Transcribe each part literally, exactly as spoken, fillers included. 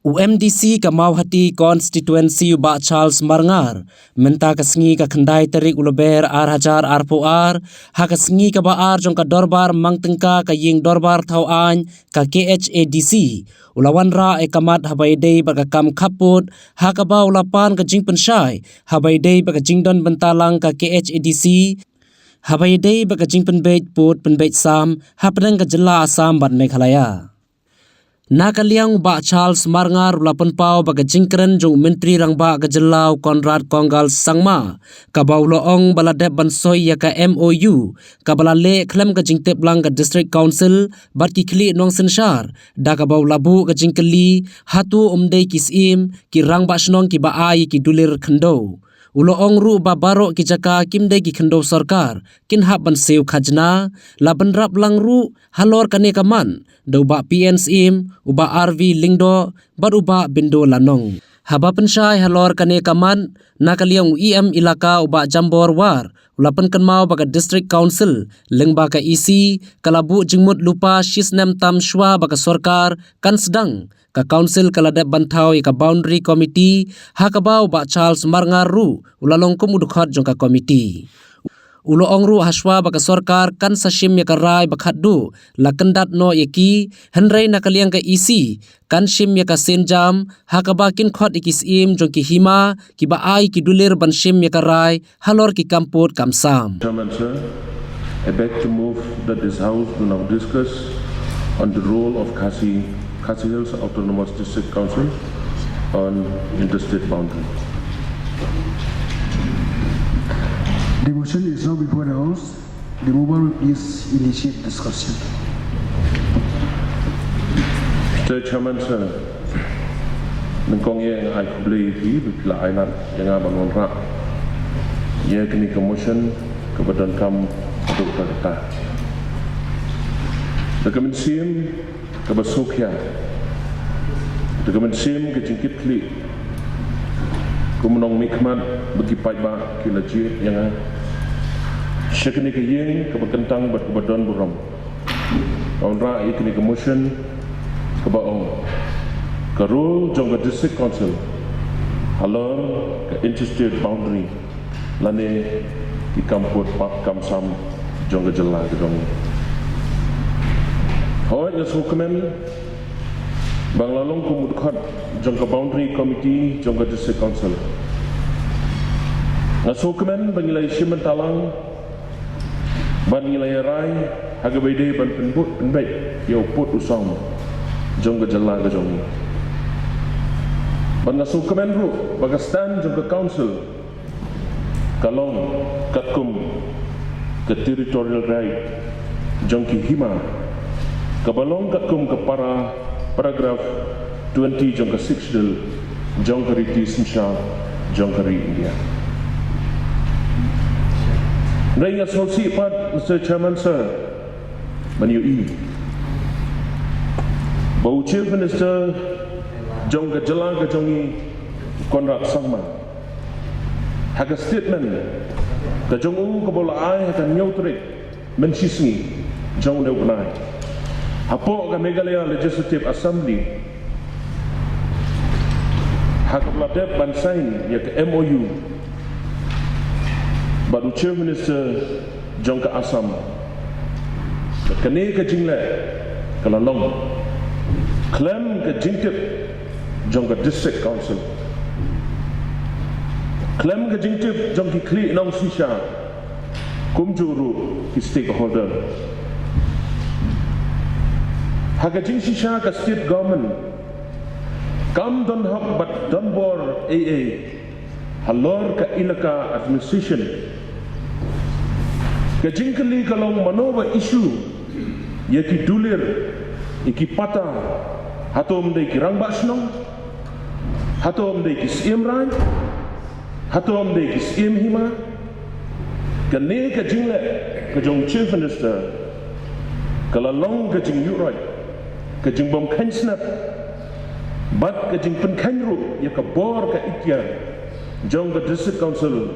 U M D C ka Mawhati Constituency u Bah Charles Marngar, mynta ka sngi ka khyndai tarik u Lber ar hajar arphew ar, ha ka sngi kaba ar jong ka dorbar mang tyngka ka ïing dorbar thaw aiñ ka K H A D C, u la wanrah ïa ka mat haba ïadei bad ka kam khappud, ha kaba u la pan ka jingpynshai haba ïadei bad ka jingdon bynta lang ka K H A D C, haba ïadei bad ka jingpynbeit pud pynbeit sam hapdeng ka jylla Assam bad Meghalaya. Na ka liang u Bah Charles Marngar u la pynpaw ba ka jingkren jong u Myntri Rangbah ka jylla u Conrad Kongkal Sangma, kaba u la ong ba la dep ban soi ïa ka M O U, kaba la leh khlem ka jingtip lang ka District Council bad ki khlieh nongsynshar, da kaba u la buh ka jingkylli, hato ym dei ki syiem, ki rangbah shnong kiba ai ïa ki dulir khyndew. U la ong ruh ba baroh ki jaka kim dei ki khyndew sorkar kin hap ban siew khajna, la bynrap lang ruh halor kane ka mat da u Bah P N Syiem, u Bah R V Lyngdoh bad u Bah Bindo Lanong. Haba pynshai halor kane ka mat, na ka liang u E M Elaka u Bah Jambor War u la pynkynmaw ba ka District Council lyngba ka E C ka la buh jingmut lypa shisnem tam shuwa ba ka sorkar kan sdang, ka Council ka la dep ban thaw ïa ka Boundary Committee, ha kaba u Bah Charles Marngar ruh u la long kum u dkhot jong ka committee. U la ong ruh hashwa ba ka sorkar kan sa shim ïa ka rai ba khatduh la kyndat noh ïa ki, hynrei na ka liang ka E C kan shim ïa ka sienjam, ha kaba kin khot ïa ki syiem jong ki hima kiba ai ki dulir ban shim ïa ka rai halor ki kam pud kam sam. Chairman, sir, I beg to move that this House do now discuss on the role of Khasi, Khasi Hills Autonomous District Council on interstate boundary. The motion is now before the House. The mover will please initiate discussion. Mister Chairman, sir, nyngkong eh nga ai khublei ïa phi ba phi la ai lad ïa nga ban wanrah ïa kane ka motion kaba donkam haduh katta. Da ka mynsiem kaba sngewkhia, da ka mynsiem ka jingkitkhlieh, kum u nongmihkhmat ba ki paidbah ki la jied ïa nga sha kane ka ïing kaba kyntang bad kaba don burom, nga wanrah ïa kane ka motion kaba ong ka role jong ka District Council halor ka interstate boundary lane ki kam pud kam sam jong ka jylla ka jong ngi. Hooid, nga sngewkmen ba nga la long kum u dkhot jong ka Boundary Committee jong ka District Council. Nga sngewkmen ba ngi la ïashim bynta lang bad ngi la ïarai ha kaba ïadei ban pynbud pynbeit ïa u pud u song jong ka jylla ka jong ngi. Bad nga sngewkmen ruh ba ka stand jong ka Council ka long katkum ka territorial right jong ki hima, kaba long katkum ka para, paragraph twenty jong ka Sixth Schedule jong ka Riti Synshar jong ka ri India. Hynrei nga sngewsih pat, Mister Chairman, sir, ban ïohi ba u Chief Minister jong ka jylla ka jong ngi, Conrad Sangma, ha ka statement ka jong u kaba u la ai ha ka hynñiew tarik mynshisngi jong une u bnai hapoh ka Meghalaya Legislative Assembly, ha kaba la dep ban sign ïa ka M O U bad u Chief Minister jong ka Assam. Kane ka jingleh ka la long khlem ka jingtip jong ka District Council, khlem ka jingtip jong ki khlieh nongsynshar, kumjuh ruh ki stakeholder. Ha ka jingshisha ka state government kam don hok bad don bor ei ei halor ka elaka administration. Ka jingkylli ka long mano ba issue ïa ki dulir, ïa ki pata, hato ym dei ki rangbah shnong, hato ym dei ki syiem raid, hato ym dei ki syiem hima. Kane ka jingleh ka jong Chief Minister ka la long ka jingïuhroit, ka jingbym kheiñ snap bad ka jingpynkheiñ ruh ïa ka bor ka ikhtiar jong ka District Council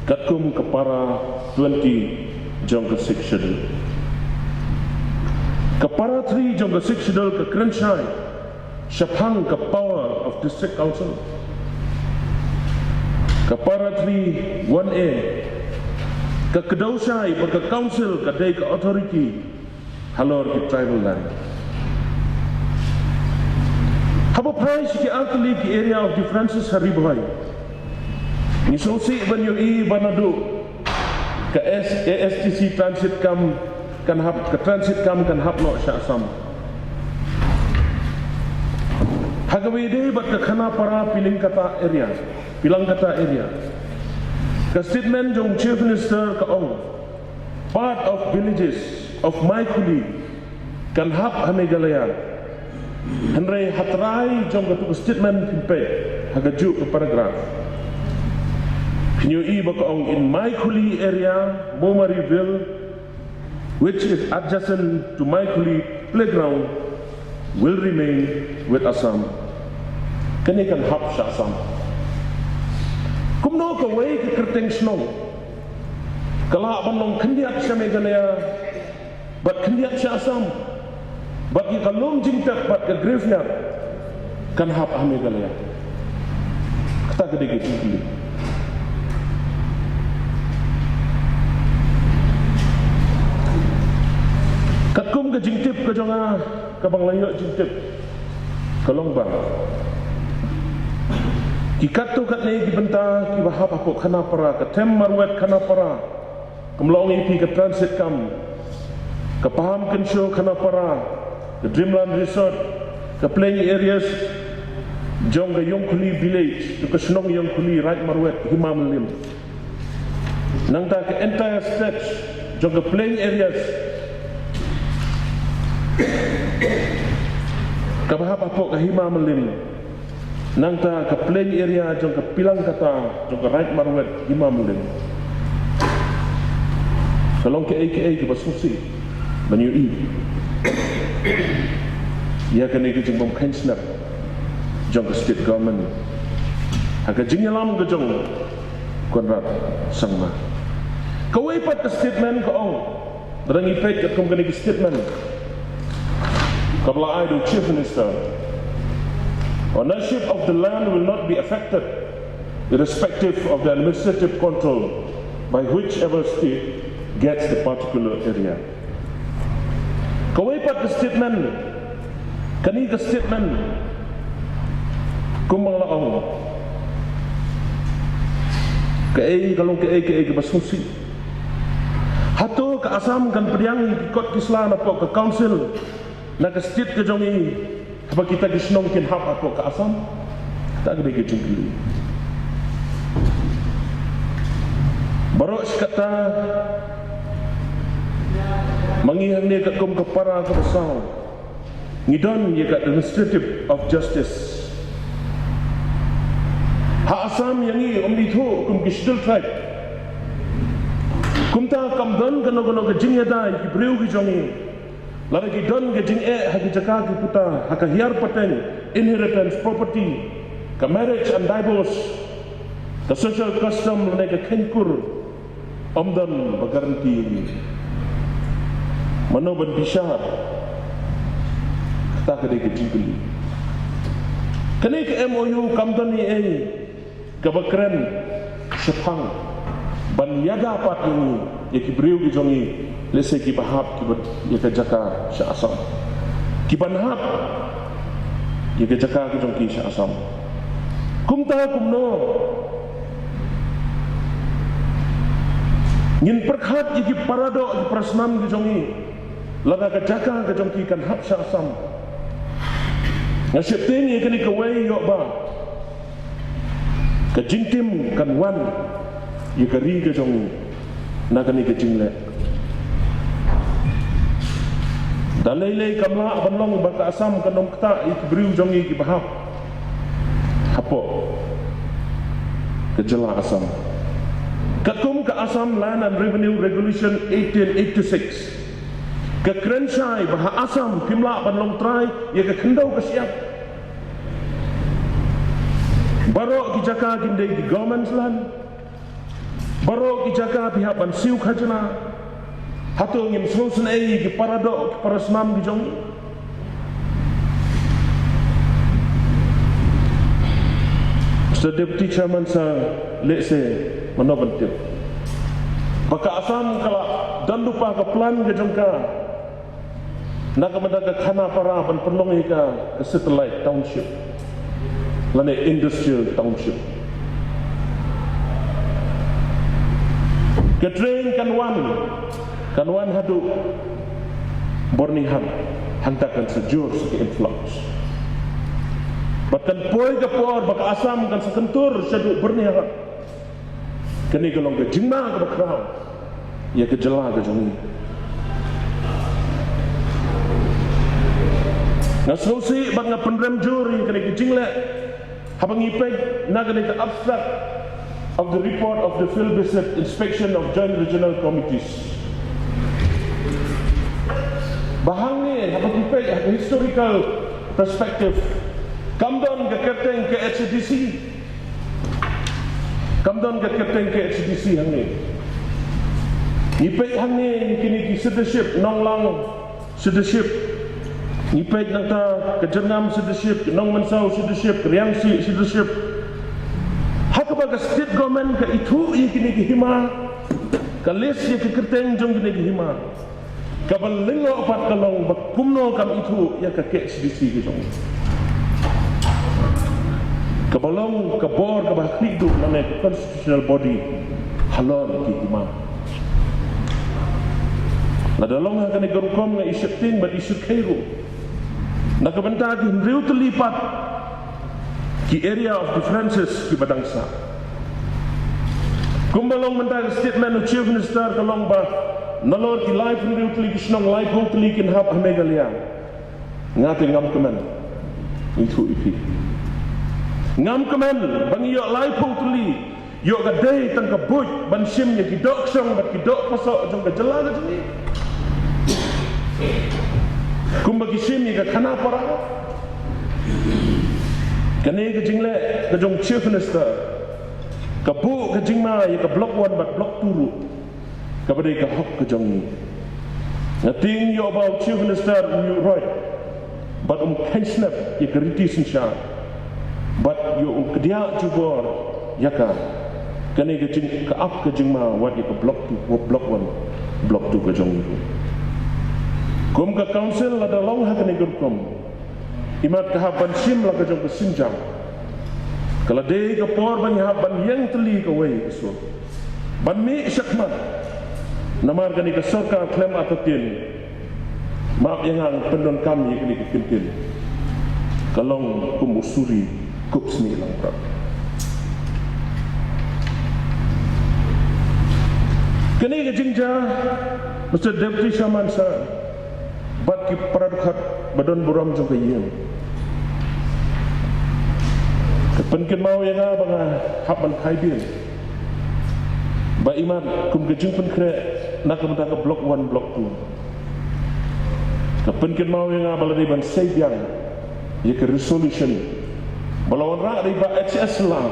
katkum ka para twenty jong ka Sixth Schedule. Ka para three jong ka Sixth Schedule ka kren shai shaphang ka power of District Council. Ka Para three one A ka kdew shai ba ka Council ka dei ka authority halor ki tribal land. Haba phai sha ki artylli ki area of differences ha Ri Bhoi, ngi sngewsih ban ïohi ba naduh ka S- A S T C transit camp kan hap, ka transit camp kan hap noh sha Assam. Ha kawei de bad ka Khanapara Pilangkata area, Pilangkata area, ka statement jong Chief Minister ka ong, part of villages of Maikhuli kan hap ha Meghalaya. Hynrei ha trai jong katu ka statement phin peit ha kajuh ka paragraph, phin ïohi ba ka ong, in Maikhuli area, Momariville, which is adjacent to Maikhuli playground, will remain with Assam. Kane kan hap sha Assam. Kumno kawei ka kyrteng shnong ka lah ban long khyndiat sha Meghalaya bad khyndiat sha Assam, bad ïa ka lum jingtep bad ka graveyard kan hap ha Meghalaya? Kata ka dei ka jingkylli. Katkum ka jingtip ka jong nga, kaba nga la ïoh jingtip, ka long ba ki katto katne ki bynta kiba hap hapoh Khanapara, ka Them Marwet Khanapara, kum la ong ïa phi, ka transit camp, ka Paham Kynshew Khanapara, ka Dreamland Resort, ka plain areas jong ka Ïongkhuli village, ka shnong Ïongkhuli, Raid Marwet, Hima Mylliem. Nangta ka entire stretch jong ka plain areas kaba hap hapoh ka Hima Mylliem. Nangta ka plain area jong ka Pilangkata, jong ka Raid Marwet, Hima Mylliem. Ka long kaei kaei kaba sngewsih ban ïohi ïa kane ka jingbym kheiñ snem jong ka state government ha ka jingïalam ka jong Conrad Sangma. Kawei pat ka statement ka ong, lada ngi peit katkum kane ka statement kaba la ai da u Chief Minister, ownership of the land will not be affected irrespective of the administrative control by whichever state gets the particular area. Kawei pat ka statement, kane ka statement, kumba la ong, kaei ka long kaei kaei kaba sngewsih. Hato ka Assam kan pdiang ïa ki kot ki sla napoh ka council na ka state ka jong i, haba kita ki shnong kin hap hapoh ka Assam? Kata ka dei ka jingkylli. Baroh shi katta, ma ngi hangne katkum ka para kaba saw, ngi don ïa ka administrative of justice. Ha Assam ïa ngi ym ithuh kum ki Scheduled Tribe. Kumta kam don kano kano ka jingïada ïa ki briew ki jong ngi. Lada ki don ka jingeh ha ki jaka ki puta, ha ka hiar pateng, inheritance, property, ka marriage and divorce, ka social custom lane ka kheiñkur, ym don ba guarantee ïa ngi. Mano ban bishar? Kata ka dei ka jingkylli. Kane ka M O U kam don ei ei kaba kren shaphang ban ïada pat ïa ngi, ïa ki briew ki jong ngi, lehse kiba hap, kiba ïa ka jaka sha Assam, kiban hap ïa ka jaka ki jong ki sha Assam. Kumta kumno ngin pyrkhat ïa ki paradoh, ki parasnam ki jong ngi, lada ka jaka ka jong ki kan hap sha Assam? Nga sheptieng ïa kane kawei ïoh ba ka jingtim kan wan ïa ka ri ka jong ngi na kane ka jingleh. Da lei lei kam lah ban long ba ka Assam kan ym ktah ïa ki briew jong ngi kiba hap hapoh ka jylla Assam. Katkum ka Assam Land and Revenue Regulation eighteen eighty-six, ka kren shai ba ha Assam phim lah ban long trai ïa ka khyndew ka shyiap. Baroh ki jaka kin dei ki government's land. Baroh ki jaka phi hap ban siew khajna. Hato ngim sngewsynei ïa ki paradoh, ki parasnam ki jong ngi? Deputy Chairman Sir, lehse mano ban tip ba ka Assam ka la don lypa ka plan ka jong ka na ka bynta ka Khanapara ban pynlong ïa ka ka satellite township lane industrial township. Ka train kan wan, kan wan haduh Byrnihat, hangta kan sa jur sa ka influx. Bad kan poi ka por ba ka Assam kan sa kyntur shaduh Byrnihat. Kane ka long ka jingma kaba khraw ïa ka jylla ka jong ngi. Nga sngewsih bad nga pynrem jur ïa kane ka jingleh haba ngi peit na kane ka abstract of the report of the field visit inspection of joint regional committees. Ba hangne haba ngi peit ha ka historical perspective, kam don ka kyrteng ka H A D C. Kam don ka kyrteng ka H A D C hangne. Ngi peit hangne ngi kine ki sudaship, Nonglang sudaship. Ngi peit nangta ka Jyrngam sudaship, Nongmynsaw sudaship, Riangsi sudaship. Ha kaba ka state government ka ithuh ïa kine ki hima, ka list ïa ki kyrteng jong kine ki hima. Kaba lyngngoh pat ka long ba kumno kam ithuh ïa ka K H A D C ka jong. Kaba long ka bor kaba khlieh duh lane ka constitutional body halor ki hima. Lada long ha kane ka rukom nga i sheptieng bad i shyrkhei ruh. Na ka bynta ki hynriew tylli pat ki area of differences kiba dang sah. Kumba long mynta ka statement u Chief Minister ka long ba nalor ki laiphew hynriew tylli ki shnong, laiphew tylli kin hap ha Meghalaya. Nga te ngam kmen. Ithuh ïa phi. Ngam kmen ba ngi ïoh laiphew tylli. Ïoh ka dei tang ka buit ban shim ïa ki dohkshong bad ki dohpasoh jong ka jylla ka jong ngi. Kumba ki shim ïa ka Khanapara. Kane ka jingleh ka jong Chief Minister ka buh ka jingma ïa ka Block One bad Block Two ruh. Kaba dei ka hok ka jong ngi. Nga tieng ïoh ba u Chief Minister um ïuh roit bad um kheiñ snep ïa ka riti synshar bad ïoh um kdiah jubor ïa ka. Kane ka jing ka ap ka jingma wat ïa ka Block Two, Block One, Block Two ka jong ngi. Kum ka council lada long ha kane ka rukom, imat ka hap ban shim la ka jong ka synjam. Ka la dei ka por ban ïa hap ban ïeng tylli kawei ka sur. Ban mih shakhmat. Namar kane ka sorkar khlem artatien. Map ïa nga pyndonkam ïa kane ka kyntien. Ka long kum u suri kup snieh langbrot. Kane ka jingjia, Mister Deputy Chairman Sir, bad ki para dkhot ba don burom jong ka ïing. Ka pynkynmaw ïa nga ba nga hap ban phai biang. Ba imat kum ka jingpynkhreh na ka bynta ka Block One, Block Two. Ka pynkynmaw ïa nga ba la dei ban sei biang ïa ka resolution ba la wanrah da i Bah H S Shylla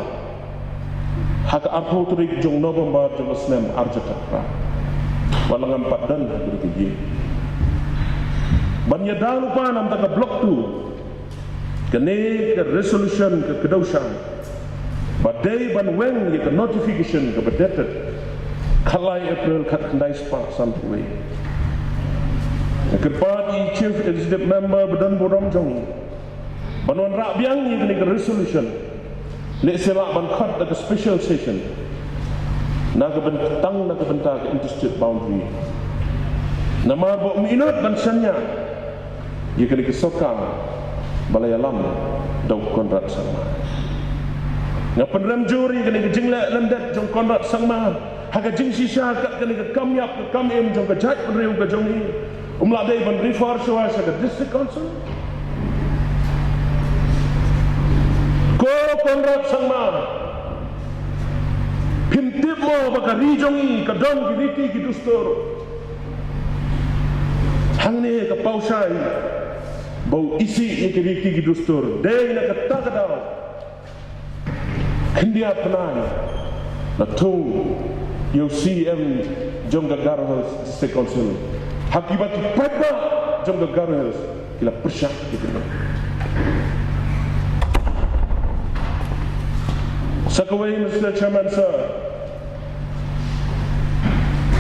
ha ka arphew tarik jong November jong ka snem arhajar khatphra. Wat la ngam pat don ha ka ri ka ïing ban ïada lypa na ka bynta ka Block Two. Kane ka resolution ka kdew shai ba dei ban weng ïa ka notification kaba dated khatlai April khatkhyndai spah sanphew wei. Nga kyrpad ïa i Chief Executive Member ba don burom jong ngi ban wanrah biang ïa kane ka resolution. Lehse lah ban khot da ka special session na ka bynta, tang na ka bynta ka interstate boundary. Namar ba um inot ban shaniah ïa kane ka sorkar ba la ïalam da u Conrad Sangma. Nga pynrem jur ïa kane ka jingleh lyndet jong Conrad Sangma ha ka jingshisha kat kane ka kam ïap ka kam im jong ka jaitbynriew ka jong ngi. Um lah dei ban refer shuwa sha ka District Council. Ko Conrad Sangma, phim tip mo ba ka ri jong ngi ka don ki riti ki dustur? Hangne ka paw shai ba u isih ïa ki riti ki dustur dei na kata ka daw. Khyndiat bnai la thung ïa u C E M jong ka Garo Hills District Council ha kiba ki paidbah jong ka Garo Hills ki la pyrshah ïa kane. Sa kawei, Mister Chairman Sir,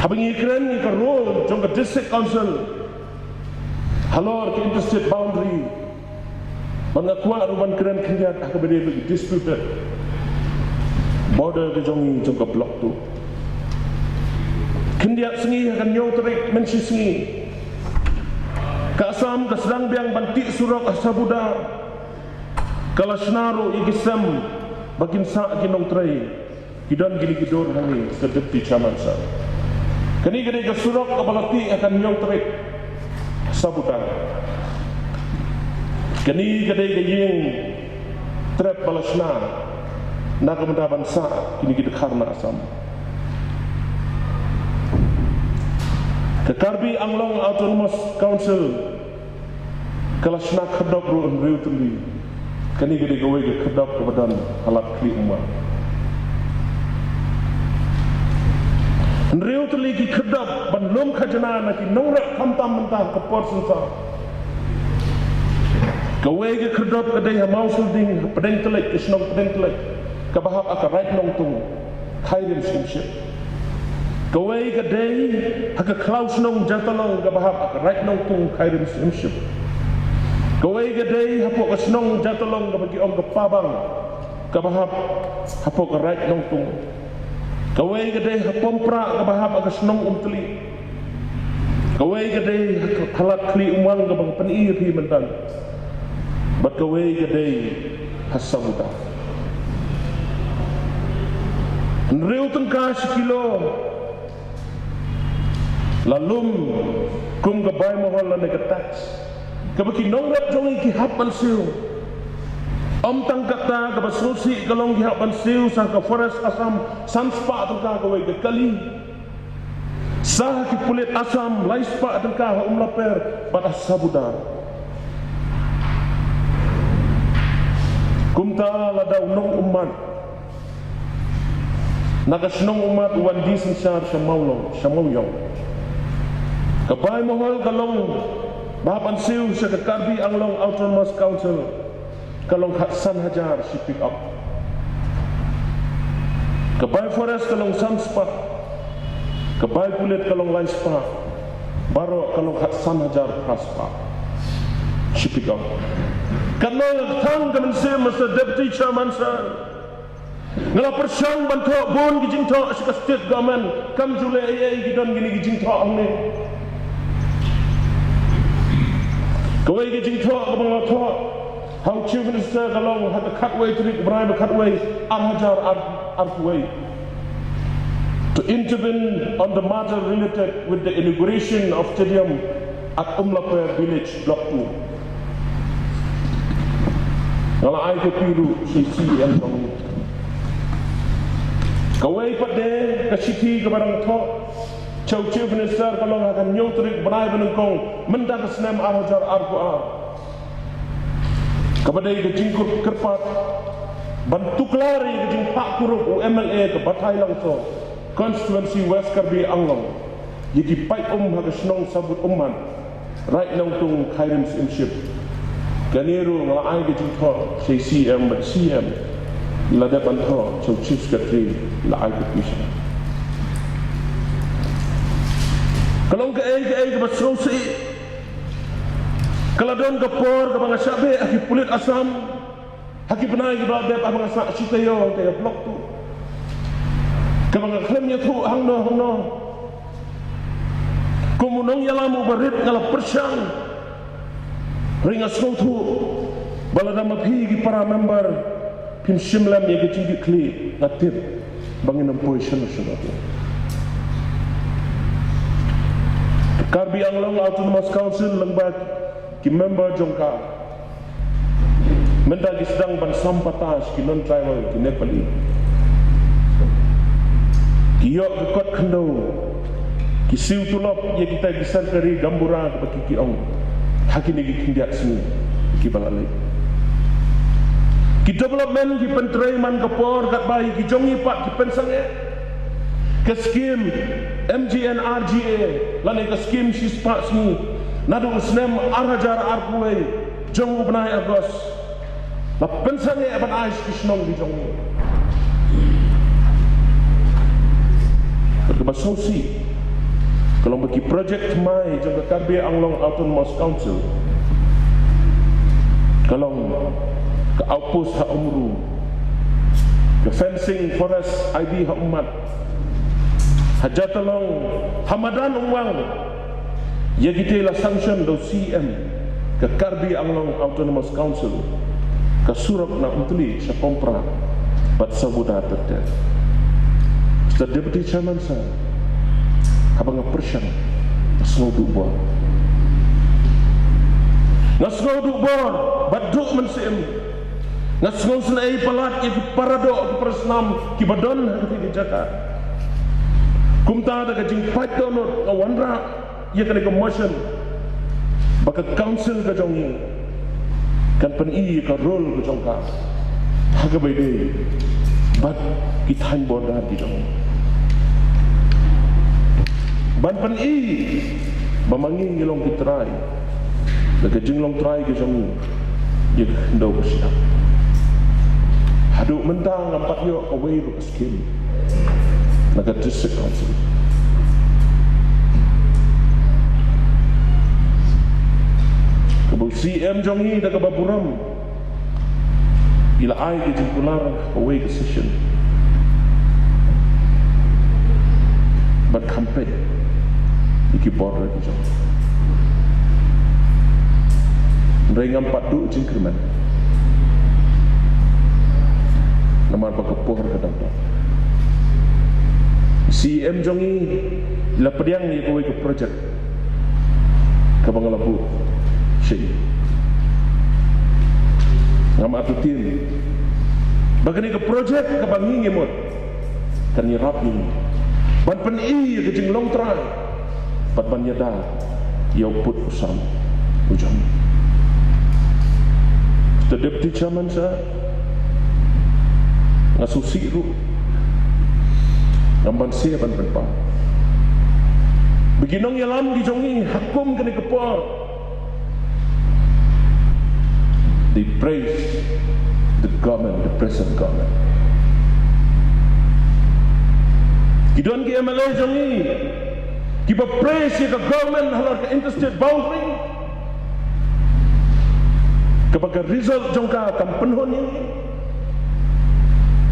haba ngi kren ïa ka role jong ka District Council halor ka interstate boundary, bad nga kwah ruh ban kren khyndiat ha kaba ïadei bad ka disputed border ka jong ngi jong ka Block two. Khyndiat sngi ha ka hynñiew tarik mynshi sngi, ka Assam ka sdang biang ban tih surok ha Sabuda. Ka la shna ruh ïa ki sem ba kin sah ki nongtrei ki don kine ki dur hangne, Mister Deputy Chairman Sir. Kane ka dei ka surok kaba la tih ha ka hynñiew tarik Sabuda. Kane ka dei ka ïing trep ba la shna na ka bynta ban sah kine ki dkhar na Assam. Ka Karbi Anglong Autonomous Council ka la shna khyrdop ruh hynriew tylli. Kane ka dei kawei ka khyrdop kaba don ha Lad Khlieh Umwang. Hynriew tylli ki khyrdop ban lum khajna na ki nongrep khamtam mynta ha ka por sensar. Kawei ka khyrdop ka dei ha Mawsilding, ha Pdeng Tlek, ka shnong Pdeng Tlek, kaba hap ha ka Raid Nongtung, Khyrim Syiemship. Kawei ka dei ha ka khlaw shnong Jatalong, kaba hap ha ka Raid Nongtung, Khyrim Syiemship. Kawei ka dei hapoh ka shnong Jatalong kaba ki ong ka Pabang, kaba hap hapoh ka Raid Nongtung. Kawei ka dei ha Pomprah, kaba hap ha ka shnong Umtlieh. Kawei ka dei ha Lad Khlieh Umwang, kaba nga pyni ïa phi mynta. Bad kawei ka dei ha Sabuda. Hynriew tyngka shi kilo la lum kum ka bai mohol lane ka tax, kaba ki nongrep jong ngi ki hap ban siew. Ym tang katta, kaba sngewsih ka long ki hap ban siew sa ka Forest Assam san spah tyngka kawei ka kali. Sa ki pulit Assam lai spah tyngka ha Umlaper bad ha Sabuda. Kumta lada u nongummat na ka shnong Ummat u wan die synshar sha Mawlong, sha Mawiong, ka bai mohol ka long ba hap ban siew sha ka Karbi Anglong Autonomous Council ka long khatsan hajar shi pick up. Ka bai forest ka long san spah. Ka bai pulit ka long lai spah. Baroh ka long khatsan hajar phra spah shi pick up. Katno nga kthang ka mynsiem, Mister Deputy Chairman Sir. Nga la pyrshang ban thoh bun ki jingthoh sha ka state government, kam ju leh ei ei, ki don kine ki jingthoh hangne. Kawei ka jingthoh kaba nga la thoh ha u Chief Minister ka long ha ka khatwei tarik u bnai ba khatwei, ar hajar ar, arphew wei, to intervene on the matter related with the inauguration of stadium at Umlaper village, Block two. Nga la ai copy ruh sha C E M jong ngi. Kawei pat de ka shithi kaba dang thoh sha u Chief Minister ka long ha ka hynñiew tarik bnai ba nyngkong mynta ka snem ar hajar arphew ar, kaba dei ka jingkyrpad ban tuklar ïa ka jingphah kurup u M L A ka Batai Langso, constituency West Karbi Anglong, ïa ki paip um ha ka shnong Sabut Umman, Raid Nongtung, Khyrim Syiemship. Kane ruh nga la ai ka jingthoh sha C E M bad C E M la dep ban thoh sha u Chief Secretary, la ai ka petition. Ka long kaei kaei kaba sngewsih. Ka la don ka por kaba nga shah beh ha ki pulit Assam ha ki bnai kiba la dep, haba nga sah shi taïew hangta ha Block two, kaba nga khlem ïathuh hangno hangno. Kum u nongïalam uba rit nga la pyrshang. Hynrei nga sngewthuh ba lada ma phi ki para member phim shim lem ïa ka jingkitkhlieh, nga tip ba ngin ym poi shano shano. Ka Karbi Anglong Autonomous Council lyngba ki member jong ka mynta ki sdang ban sam patas ki non-tribal, ki Nepali. Ki ïoh ki kot khyndew, ki siew tulop ïa kita ki sorkari gaonbura kaba ki, ki ong ha kine ki khyndiat sngi kiba la leit. Ki development ki pyntrei man ka por, katba ïa ki jong ngi pat ki pynsangeh. Ka skim M G N R G A lane ka skim shispah sngi naduh u snem ar hajar arphew wei jong u bnai August la pynsangeh ban ai sha ki shnong ki jong ngi. Kaba sngewsih ka long ba ki project thymmai jong ka Karbi Anglong Autonomous Council, ka long ka outpost ha Umru, ka fencing forest ID ha Ummat, ha Jatalong, ha Madan Umwang, ïa kitei la sanction da u C M ka Karbi Anglong Autonomous Council, ka surok na Umtali sha Pongpra bad Sabuda ter ter. Mister Deputy Chairman Sir, haba nga pyrshang, nga sngew duh bor. Nga sngew duh bor bad duh mynsiem. Nga sngewsynei palat ïa ki paradoh, ki parasnam kiba don ha katei ka jaka. Kumta da ka jingpait dohnud nga wanrah ïa kane ka motion ba ka council ka jong ngi kan pyni ïa ka role ka jong ka ha kaba ïadei bad ki thaiñ border ki jong ngi, ban pyni ba ma ngi ngi long ki trai da ka jinglong trai ka jong ngi ïa ka khyndew ka shyiap. Haduh mynta ngam pat ïoh kawei ruh ka skim na ka District Council. Kaba u C M jong ngi da kaba burom i la ai ka jingkular kawei ka session ban kham peit ïa ki border ki jong ngi. Hynrei ngam pat duh jingkyrmen namar ba ka por ka dang don. C M jong ngi i la pdiang ïa kawei ka project kaba nga la buh sha ngi. Ngam artatien ba kane ka project kaba ngi ngi mut kan ïarap ïa ngi ban pyni ïa ka jinglong trai bad ban ïada ïa u pud u sam u jong ngi. Mister Deputy Chairman Sir, nga sngewsih ruh, ngam banse ban pynpaw ba ki nongïalam ki jong ngi ha kum kane ka por, they praise the government, the present government. Ki don ki M L A jong ngi kiba praise ïa ka government halor ka interstate boundary, kaba ka result jong ka kam pynhun ïa ngi,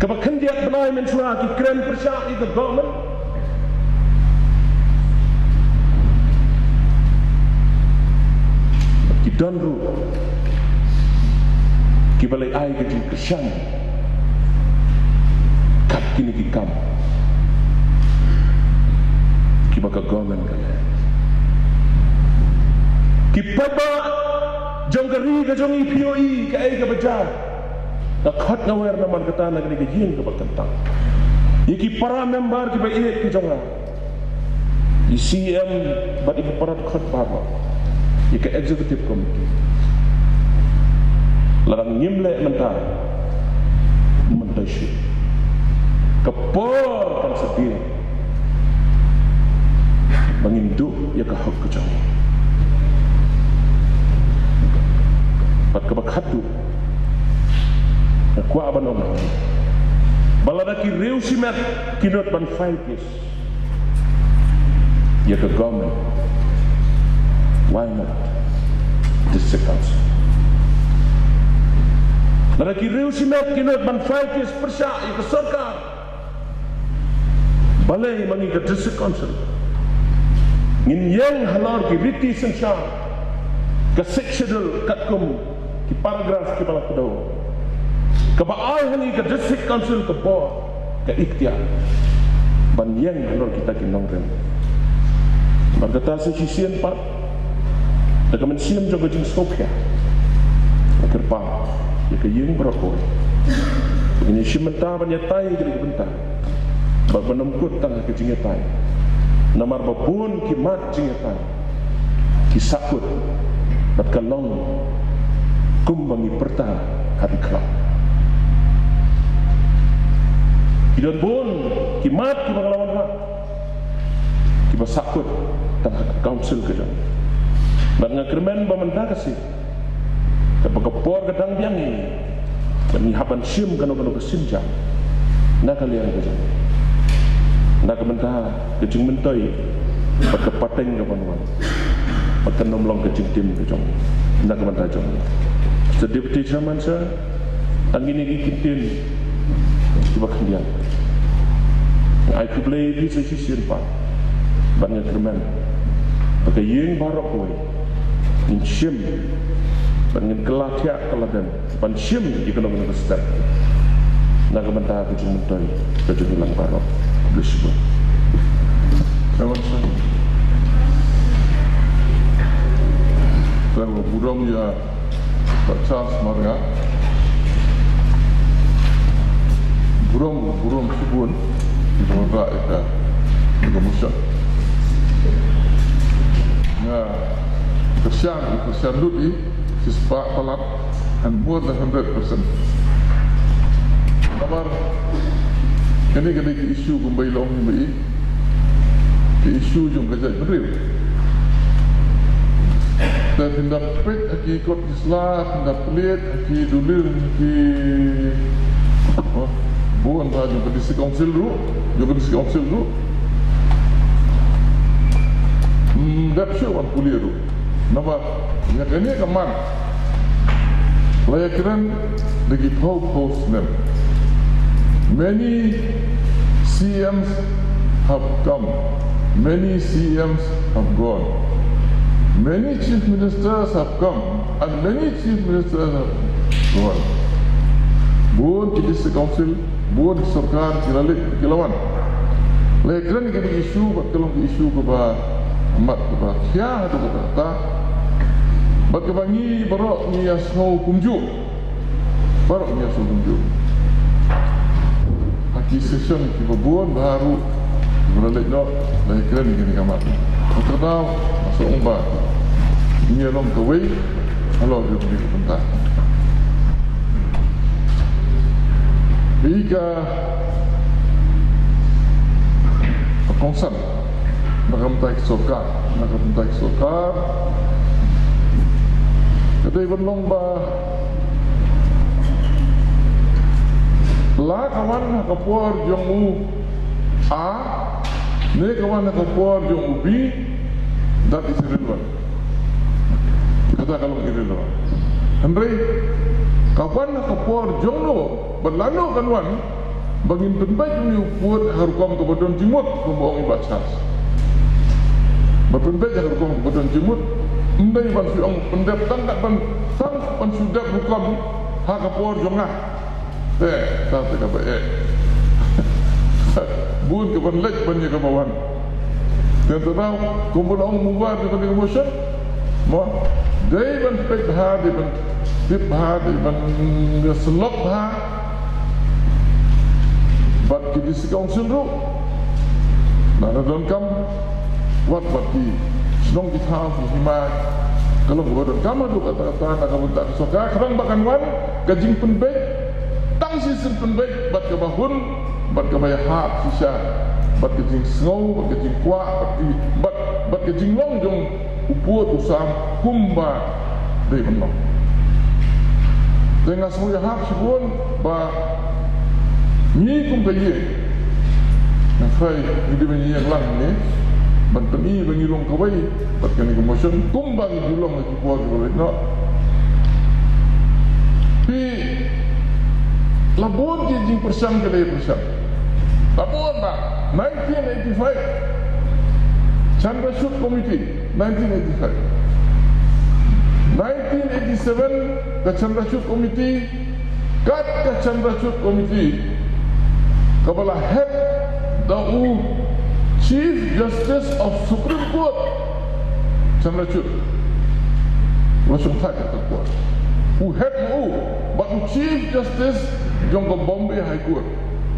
kaba khyndiat bnai mynshuwa ki kren pyrshah ïa ka government. Ki don ruh kiba la ai ka jingkyrshan kat kine ki kam kiba ka government ka leh. Ki paidbah jong ka ri ka jong ngi, phi ïohi kaei kaba jia. Nga khot nga wer namar kata na kane ka ïing kaba kyntang, ïa ki para member kiba ïeit ki jong nga, i C M bad i ki para dkhot baroh, ïa ka executive committee. Lada ngim leh mynta, mynta shuh ka por kan sa biang ba ngin duh ïa ka hok ka jong ngi. Bad kaba khatduh, nga kwah ban ong ba lada ki riew shimet ki nud ban file case ïa ka government, why not District Council? Lada ki riew shimet ki nud ban file case pyrshah ïa ka sorkar, balei ma ngi ka District Council ngin ïeng halor ki riti synshar ka Sixth Schedule katkum ki paragraph kiba la kdew, kaba ai ha ngi ka District Council ka bor, ka iktiar ban ïeng halor kita ki nongrim. Namar kata sa shisien pat, da ka mynsiem jong ka jingsngewkhia, nga kyrpad ïa ka ïing baroh kawei ba ngin ïashim bynta ban ïatai ïa kane ka bynta, bad ban ym kut tang ha ka jingïatai. Namar ba bun ki mat jingïatai ki sahkut bad ka long kumba ngi pyrta ha ki khlad. Ki don bun ki mat kiba nga la wanrah kiba sahkut tang ha ka council ka jong ngi. Bad nga kyrmen ba mynta ka sngi, katba ka por ka dang biang ïa ngi, ba ngi hap ban shim kano kano ka sienjam na ka liang ka jong ngi. Na ka bynta ka jingmyntoi bad ka pateng ka ban wan, bad kan ym long ka jingtim ka jong, na ka bynta jong. Sa Deputy Chairman, sir, tang kine ki kyntien kiba khyndiat. Ai khublei ïa phi sa shisien pat. Bad nga kyrmen ba ka ïing baroh kawei ngin shim bad ngin kylla thiah kylla dem ban shim ïa kano kano ka step na ka bynta ka jingmyntoi ka jong ngi lang baroh. Khublei shibun. Thank you. Thank you. Burom ïa Bah Charles Marngar. Burom, burom shibun. Burom rah ïa ka, ïa ka motion. Nga kyrshan, kyrshan lut ïa, shispah palat, and more than hundred percent. Namar kane ka dei ka issue kumba i long hi ma i, ka issue jong ka jaitbynriew. Te phin da peit ha ki kot ki sla, phin da peit ha ki dulir, ha ki, oh, bun bha jong ka District Council ruh, jong ka District Council ruh. Hmm, dep shuh ban pule ruh. Namar ïa kane ka mat la ïakren da ki phew phew snem. Many C Ms have come, many C Ms have gone, many chief ministers have come, and many chief ministers have gone. Bun ki District Council, bun ki sorkar ki la leit ki la wan. La ïakren ïa kane ka issue bad ka long ka issue kaba mat, kaba khia haduh katta, bad kaba ngi baroh ngi ïasngew kumjuh. Baroh ngi ïasngew kumjuh. Ha ki session kiba bun bha ruh kiba la leit noh, la ïakren ïa kane ka mat. Kata ka daw nga sngew ba ngi ïa long kawei halor kane ka bynta. Ïa ka kongsan na ka bynta ki sorkar, na ka bynta ki sorkar, ka dei ban long ba la ka wan ha ka por jong u A ne ka wan ha ka por jong u B, that is irrelevant. Kata ka long irrelevant. Hynrei ka wan ha ka por jong no, bad lano kan wan, ba ngin pynbeit ïa une u pud ha ka rukom kaba don jingmut, kumba ong i Bah Charles. Ba pynbeit ha ka rukom kaba don jingmut, ym dei ban shu ong pyndep tang kat ban, tang ban shu dep rukom ha ka por jong nga. Te, ta te kaba eh. Bun kaban leit ban ïa kaba wan. Te te daw, kumba la ong mover jong kane ka motion, mo, dei ban peit bha, dei ban tip bha, dei ban ïa syllok bha bad ki District Council ruh. Lada donkam, wat bad ki shnong ki thaw ki hima, ka long kaba donkam haduh katta katta na ka bynta ka sorkar, khnang ba kan wan ka jingpynbeit, tang shisien pynbeit bad kaba hun, bad kaba ïahap shisha bad ka jingsngew, bad ka jingkwah, bad ki, bad, bad ka jinglong jong u pud u sam kumba dei ban long. Te nga sngew ïahap shibun ba ngi kum ka ïing, nga tharai ngi dei ban ïeng lang ne ban pyni ba ngi long kawei bad kane ka motion kumba ngi ju long ha ki por kiba leit noh. Phi, la bun ki jingpyrshang ki la ïapyrshang. La bun ba nineteen eighty-five Chandrachud Committee, nineteen eighty-five. Nineteen eighty-seven ka Chandrachud Committee, kat ka Chandrachud Committee kaba la head da u Chief Justice of Supreme Court, Chandrachud, u la shong thait ha ka court. U head u, bad u Chief Justice jong ka Bombay High Court,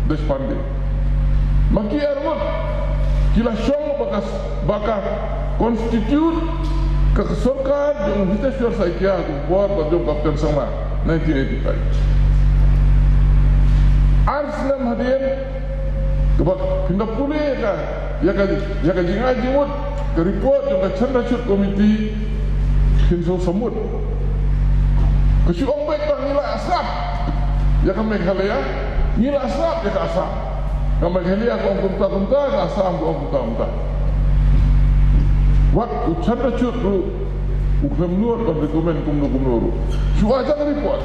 Deshpande. Ma ki arngut ki la shong ba ka, ba ka constitute ka, ka sorkar jong Hitesh Saikia ha ka por ba jong Captain Sangma, nineteen eighty-five. Ar snem hadien, kaba phin da pule ïa ka, ïa ka, ïa ka jingai jingmut ka report jong ka Chandrachud Committee, phin sngewsih mut. Ka shu ong beit ba ngi la sngap ïa ka Meghalaya, ngi la sngap ïa ka Assam. Ka Meghalaya ka ong kumta kumta, ka Assam ka ong kumta kumta. Wat u Chandrachud ruh u khlem nud ban recommend kumno kumno ruh. Shu ai tang ka report.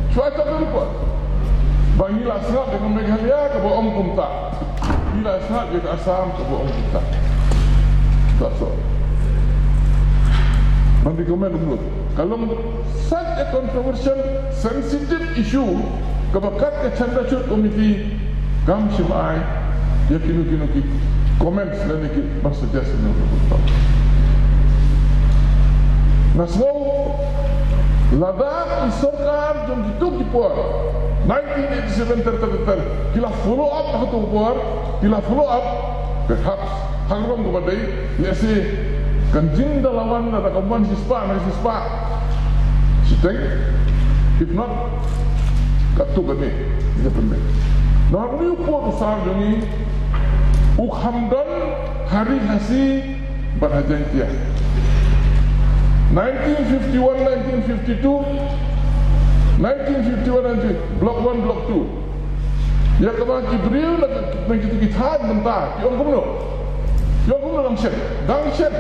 Shu ai tang ka report. Ba ngi la sngap ïa ka Meghalaya kaba ong kumta. Ngi la sngap ïa ka Assam kaba ong kumta. That's all. Ban recommend kumno. Ka long such a controversial, sensitive issue kaba kat ka Chandrachud Committee kam shym ai ïa kino kino ki comments lane ki ban suggestion. Nga sngew lada i sorkar jong kitu ki por nineteen eighty-seven ter ter ter ki la follow up ha kitu ki por, ki la follow up, perhaps ha ka rukom kaba dei, lehse kan jingdon la wan, lada kam wan shispah na shispah shiteng. If not, katto katne ïa pynbeit. Namar une u pud u sar jong ngi u kham don ha Ri Khasi bad ha Jaintia. Nineteen fifty-one, nineteen fifty-two, nineteen fifty-one, nineteen, Block One, Block Two. Ïa kaba ki briew na, na kitu ki thaiñ mynta ki ong kumno? Ki ong kumno? Dang shen, dang shen.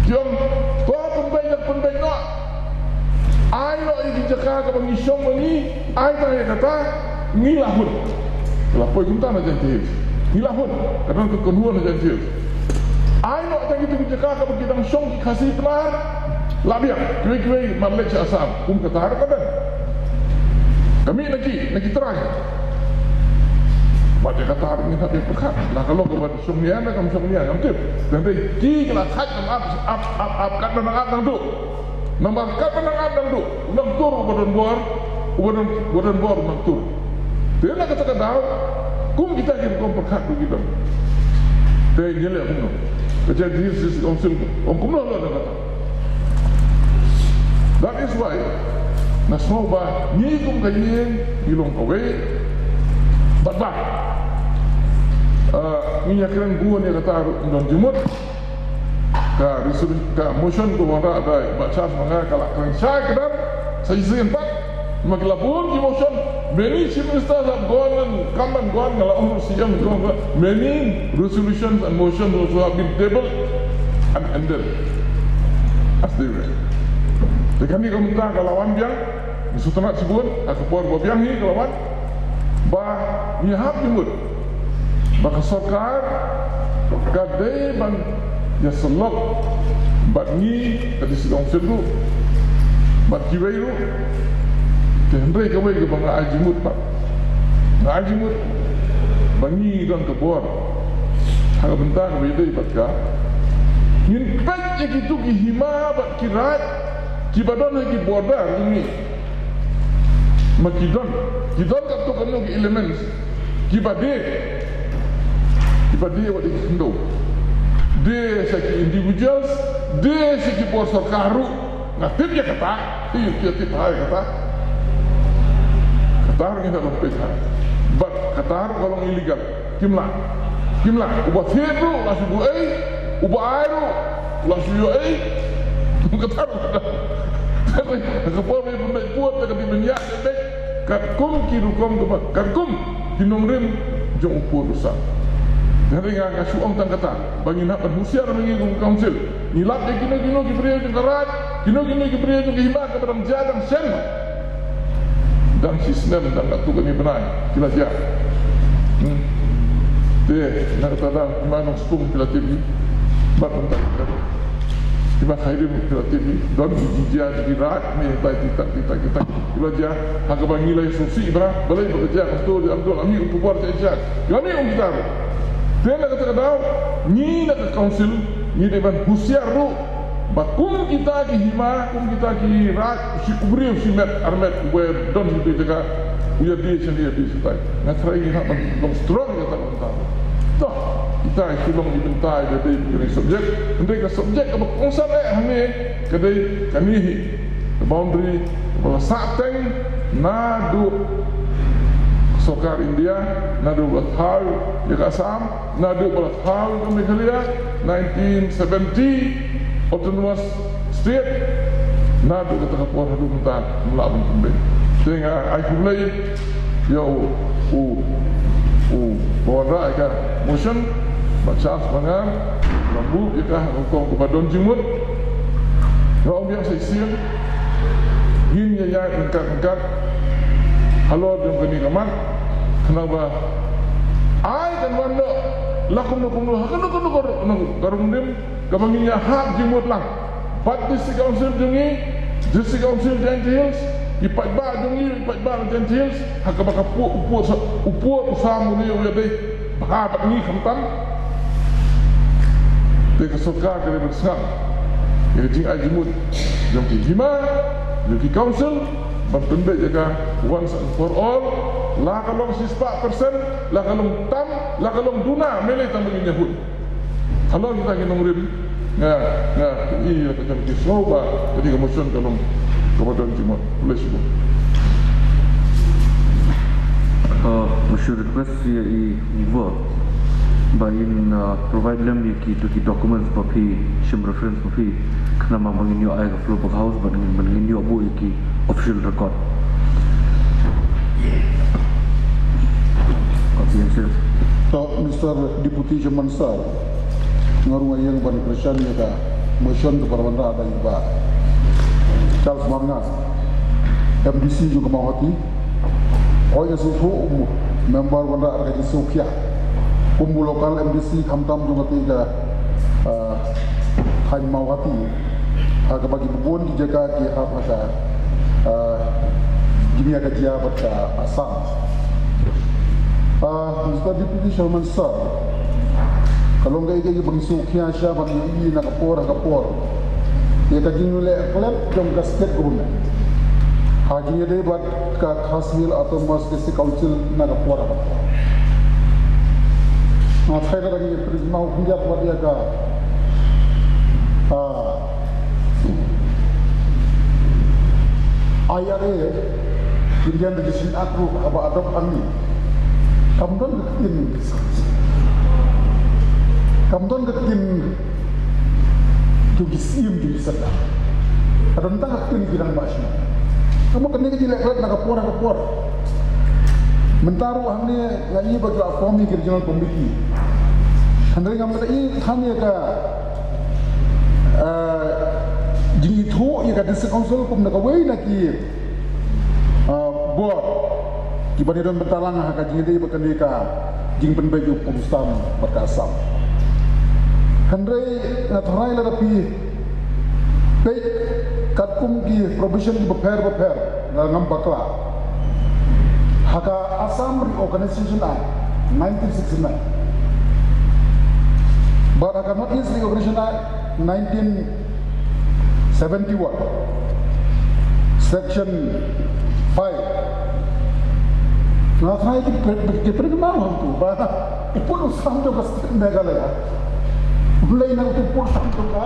Ki ong, to pynbeit noh, pynbeit noh. Ai noh ïa ki jaka kaba ngi shong ma ngi, ai tang ïa kata, ngi la hun. La poi kumta na Jaintia Hills. Ngi la hun. Ka don ka kynhun na Jaintia Hills. Ai noh tang kitu ki jaka kaba ki dang shong ki Khasi Pnar. La biang, kiwei kiwei mar leit sha Assam, kum kata ruh ka don. Ka mih na ki, na ki trai. Bad ïa kata ruh ngin hap ïa pyrkhat. La ka long kaba shong nia, la kam shong nia, ngam tip. Tang dei ki la thait, nang ap, ap, ap, ap, kat ba nang ap nang duh. Namar kat ba nang ap nang duh, u nang tur uba don bor, uba don, uba don bor u nang tur. Te na kata ka daw, kum kita ki rukom pyrkhat ruh ki don. Te ngi leh kumno? Ka Jaintia Hills District Council ong kumno halor kata. That is why nga sngew ba ngi kum ka ïing ngi long kawei. Bad ba, ah, ngi ïakren bun ïa kata ruh, ngim don jingmut. Ka resolu-, ka motion ka wanrah da i Bah Charles ma nga ka la kren shai kdar sa shisien pat. Ma ki la bun ki motion, many chief ministers have gone and come and gone, nga la ong ruh C M gone, many resolutions and motions also have been tabled and ended as they were. Te kane ka mynta ka la wan biang, ngi sngewtynnat shibun, ha ka por ba biang hi ka la wan. Ba ngi hap jingmut ba ka sorkar ka dei ban ïasyllok bad ngi ka District Council ruh bad kiwei ruh. Te hynrei kawei kaba nga ai jingmut pat, nga ai jingmut ba ngi don ka bor ha ka bynta kaba ïadei bad ka, ngin peit ïa kitu ki hima bad ki raid kiba don ha ki border jong ngi. Ma ki don, ki don katto katno ki elements kiba die, kiba die wat ïa ki khyndew. Die sha ki individuals, die sha ki bor sorkar ruh. Nga tip ïa kata, ïa ki tip ha ïa kata. Kata ruh ngi hap ban peit ha. Bad kata ruh ka long illegal. Kim lah. Kim lah. Uba thied ruh la shu buh ei, uba ai ruh la shu ïoh ei. Kata ruh. Ka por ba pynbeit pud, ka dei ban ïaid beit katkum ki rukom kaba, katkum ki nongrim jong u pud u sar. Te hynrei nga, nga shu ong tang kata ba ngin hap ban husiar ma ngi kum ka council. Ngi lap ïa kino kino ki briew jong ka raid, kino kino ki briew jong ka hima kaba dang jia dang shen. Dang shi snem, dang katto katne bnai ki la jia. Hmm. Te na kata dang hima Nongspung ki la tip hi. Bad bad bad. Hima Khyrim ki la tip hi. Don ki jingjia ki raid ne tai, tik tak tik tak tik tak. Ki la jia ha kaba ngi la ïasngewsih bha. Balei ba ka jia ka sdor, ïa Abdul Ami u pubor jia jia. Ki la mih kum kita ruh. Te na kata ka daw ngi na ka council ngi dei ban husiar ruh. Ba kum kita ki hima, kum kita ki raid, shi u briew shimet armet uba don shi tu jaka u ïadie shane ïadie shatai. Nga tharai ngi hap ban long strong ïa kata ka bynta. To, kita ki long ki bynta ïa dei ki subject. Hynrei ka subject kaba kongsan eh hangne ka dei kane hi. Ka boundary kaba la sah teng naduh sorkar India, naduh ba la thaw ïa ka Assam, naduh ba la thaw ïa ka Meghalaya, nineteen seventy, autonomous state, naduh kata ka por haduh mynta ym lah ban pynbeit. Te nga ai khublei ïa u, u, U ba wanrah ïa ka motion, Bah Charles Marngar, u la move ïa ka ha ka rukom kaba don jingmut. Nga ong biang sa shisien, ngin ïa ïaid ryngkat ryngkat halor jong kane ka mat, khnang ba ai kan wan noh la kumno kumno ha kano kano ka ru-, ka rung rim kaba ngin ïa hap jingmut lang. Bad District Council jong ngi, District Council Jaintia Hills, ki paidbah jong ngi, ki paidbah Jaintia Hills, ha kaba ka pud, u pud sa, u pud u sam une u ïadei bha bad ngi khamtam. Te ka sorkar ka dei ban sngap ïa ka jingai jingmut jong ki hima, jong ki council, ban pynbeit ïa ka once and for all, la ka long shispah percent, la ka long tam, la ka long duna, mele tang ba ngin ïa hut. Halor kita ki nongrim, nga, nga ïohi ïa ka jong ki, sngew ba kane ka motion ka long kaba don jingmut. Khublei shibun. Uh, nga shu request ïa i Ngwa ba in, uh, provide lem ïa kito ki documents ba phi shim reference ma phi, khnang ba ngin ïoh ai ka floor ba ka House, ba ngin, ba ngin ïoh buh ïa ki official record. Copy and save. To, Mister Deputy Chairman Sir, nga ruh nga ïeng ban kyrshan ïa ka motion kaba la wanrah da i Bah Charles Marngar, MDC jong ka Mawhati. Hooid, nga sngewthuh u member wanrah da ka jingsngewkhia kum u local MDC khamtam jong kata ka, ah, thaiñ Mawhati, ha kaba ki bun ki jaka ki hap ha ka, ah, jingïakajia bad ka Assam. Ah, Mister Deputy Chairman Sir, ka long kaei kaei ba ngi sngewkhia sha ban ïohi na ka por ha ka por ïa ka jingleh klet jong ka state government ha jingïadei bad ka Khasi Hills Autonomous District Council na ka por ha ka por. Nga tharai lada ngi pynmih khyndiat wat ïa ka, ah, IRA, Indian Registration Act ruh haba adopt hangne, kam don ka ktien, kam don ka ktien jong ki syiem jong ki syrdan. Ka don tang ka ktien ki rangbah shnong. Namar kane ka jingleh klet na ka por ha ka por. Mynta ruh hangne nga ïohi ba ki la form ïa ki regional committee. Hynrei ngam da ïohi than ïa ka, eh, jingithuh ïa ka district council kum na kawei na ki, ah, bor kiba ïadon bynta lang ha ka jingïadei bad kane ka jingpynbeit u pud u sam bad ka Assam. Hynrei nga tharai lada phi peit katkum ki provision kiba pher ba pher, nga ngam bakla, ha ka Assam Reorganization Act nineteen sixty-nine bad ha ka North East Reorganization Act nineteen seventy-one, section five. Nga tharai ki pre-, ki pynbna hangtu ba u pud u sam jong ka state Meghalaya um leit na utu u pud u sam jong ka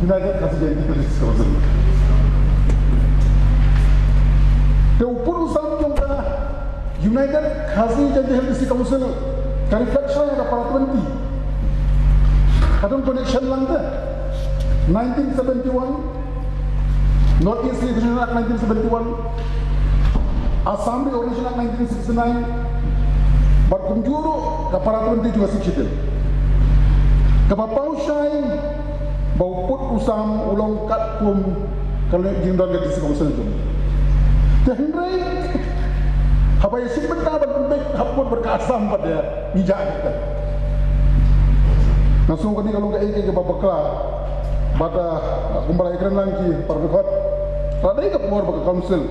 United Khasi Jaintia Hills Council. Te u pud u sam jong ka United Khasi Jaintia Hills Council ka reflect shuwa ïa ka para twenty. Ka don connection lang te. Nineteen seventy-one, North East Reorganization Act nineteen seventy-one, Assam Reorganization Act nineteen sixty-nine, bad kumjuh ruh ka para twenty jong ka Sixth Schedule. Kaba paw shai ba u pud u sam u long katkum ka leh jingdon ka District Council jong. Te hynrei haba ïa shim bynta ban pynbeit hapoh bad ka Assam bad ïa ngi jah kita. Nga sngew kane ka long kaei kaei kaba bakla. Bad, ah, kumba la ïakren lang ki para dkhot, ka dei ka por ba ka council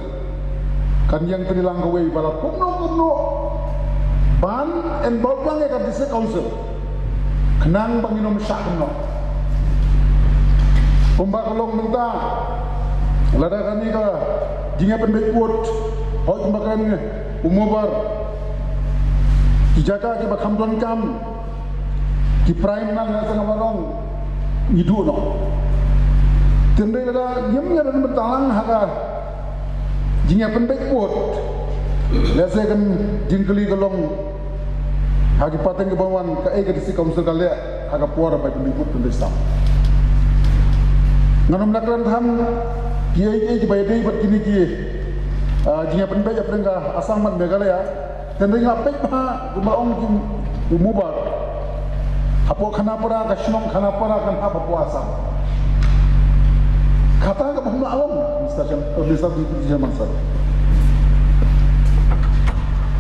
kan ïeng tylli lang kawei ba la kumno kumno ban involve lang ïa ka District Council khnang ba ngin ym shah kumno. Kumba ka long mynta, lada kane ka jingïapynbeit vote, hooid, kumba kren u Mobar, ki jaka kiba kham donkam, ki prime na nga sngewbha ban ong, ngi duh noh. Te hynrei lada ngim ïadon bynta lang ha ka jingïapynbeit vote, lehse ka jingkylli ka long ha ki pateng kiban wan, kaei ka District Council ka leh ha ka por ba pynbeit vote pynbeit sam. Ngan ym lah kren than kiei kiei kiba ïadei bad kine ki, ah, jingïapynbeit hapdeng ka Assam bad Meghalaya. Kan ring hap peit bha kumba ong ki u Mubar. Hapoh Khanapara, ka shnong Khanapara kan hap hapoh Assam. Kata ka bym lah long, Mister Chair-, Mister Deputy Chairman Sir.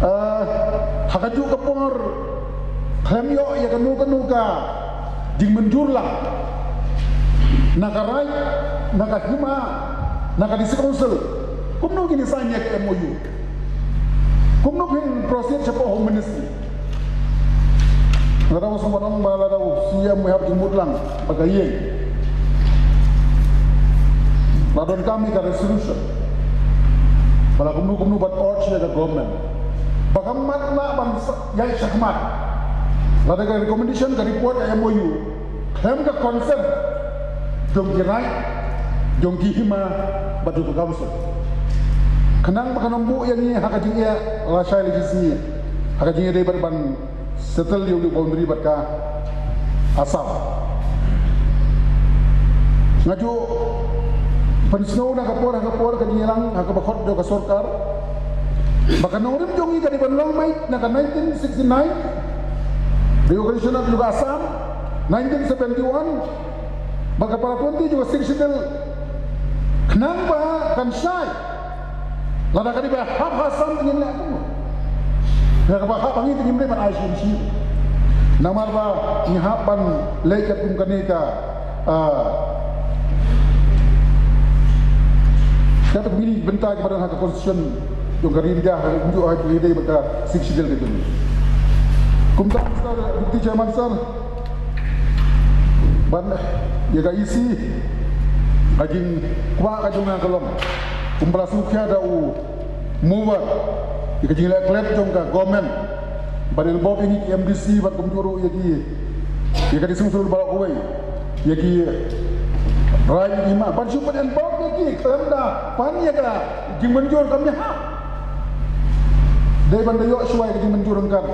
Eh, ha kajuh ka por khlem ïoh ïa kano kano ka jingmynjur lang na ka raid, na ka hima, na ka District Council. Kumno kin sign ïa ka M O U? Kumno phin proceed shapoh Home Ministry? Lada u sngewbha ong ba lada u C M u hap jingmut lang bad ka ïing, la donkam ïa ka resolution ba la kumno kumno ban urge ïa ka government ba kam mat lah ban sa-, ïaid shakhmat. Lada ka recommendation, ka report, ka M O U khlem ka consent jong ki raid, jong ki hima bad jong ka council, khnang ba kan ym buh ïa ngi ha ka jingeh lashai la shisngi ha ka jingïadei bad ban settle ïa u boundary bad ka Assam. Nga ju pynsngew na ka por ha ka por ka jingïalang ha kaba khot jong ka sorkar ba ka nongrim jong ngi ka dei ban long beit na ka nineteen sixty-nine, Reorganization Act jong ka Assam, nineteen seventy-one, bad ka para twenty jong ka Sixth Schedule, khnang ba kan shai. Lada ka dei ba hap ha Assam, te ngin leh kumno? Lada kaba hap ha ngi, te ngim dei ban ai shisha. Namar ba ngi hap ban leh katkum kane ka, ah, katkum kine ki bynta kiba don ha ka Constitution jong ka ri India, ha ka, kumjuh ha ka, dei bad ka Sixth Schedule ka jong ngi. Kumta, Mister Deputy Chairman Sir, ban ïa ka E C, ka jingkwah ka jong nga ka long, kumba la sngewkhia da u Mubar, ïa ka jingleh klet jong ka government ban involve ïa ki M D C, bad kumjuh ruh ïa ki, ïa ka District Council baroh kawei, ïa ki raid, ïa ki hima, ban shu ban involve ïa ki khlem da pan ïa ka jingmynjur kam ïahap. Dei ban da ïoh shuwa ïa ka jingmynjur ryngkat.